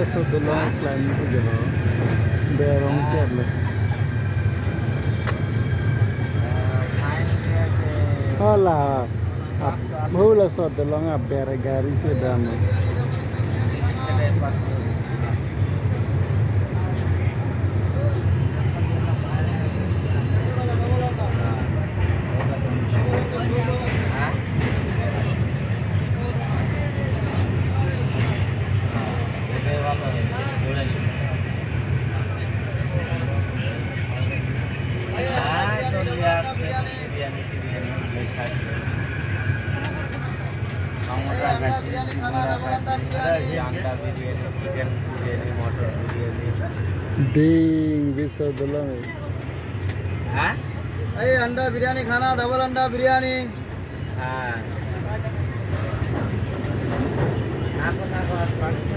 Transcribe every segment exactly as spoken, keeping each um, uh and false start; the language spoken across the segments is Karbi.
So dolong klempo jo. Berong chet lo. Hala. Ap-, hula so dolong aber gari si dam. Anda biryani, chicken biryani, mutton biryani. Ding, bisa dalam. Ha? Eh, anda biryani khana, double anda biryani. Ha. Thak ko, thak ko, thak ko.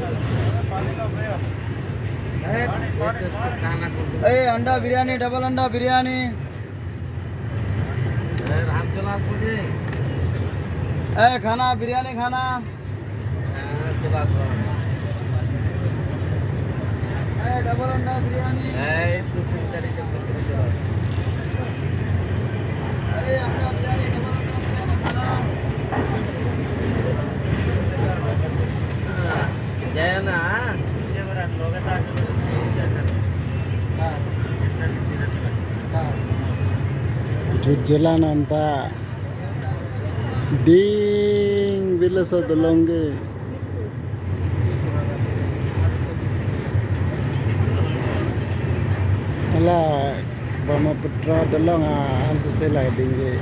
Are, yes, yes, khana ko. Eh, anda biryani, double anda biryani. Are, ram chola ko de. Eh, khana, biryani khana. Eh, double anda biryani. Eh, itu pun tadi jam berapa? Eh, anda biryani, double anda biryani, khana. Jaya na. Jut jelan anta. Ding, bila so dolong ke. Hala, Brahmaputra dolong a, an sese lai ding ke.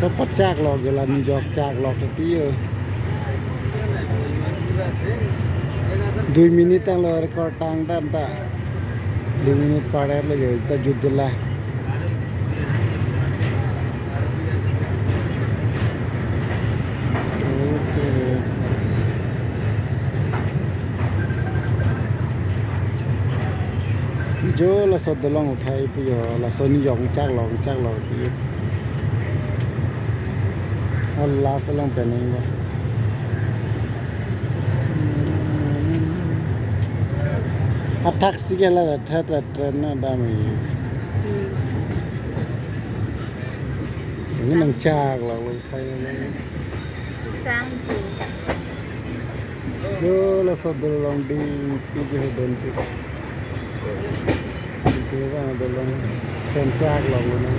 So pachak lo, gila ni jok chak lo ke tiyo. Dui minute tanglo record tang dan ta. Dui minute parer lo jo, ta jut jela. Okay. Jo laso dolong uthai pu jo, laso ni jok chak lo, chak lo pu jo. Oh, last along pen nanglo. Athak si ke la that that train na dam. Ini nang chak lo lo thai lo. Sang tu. Jo laso dolong ding pu jo don tu. Pu jo bang dolong pen chak lo lo na.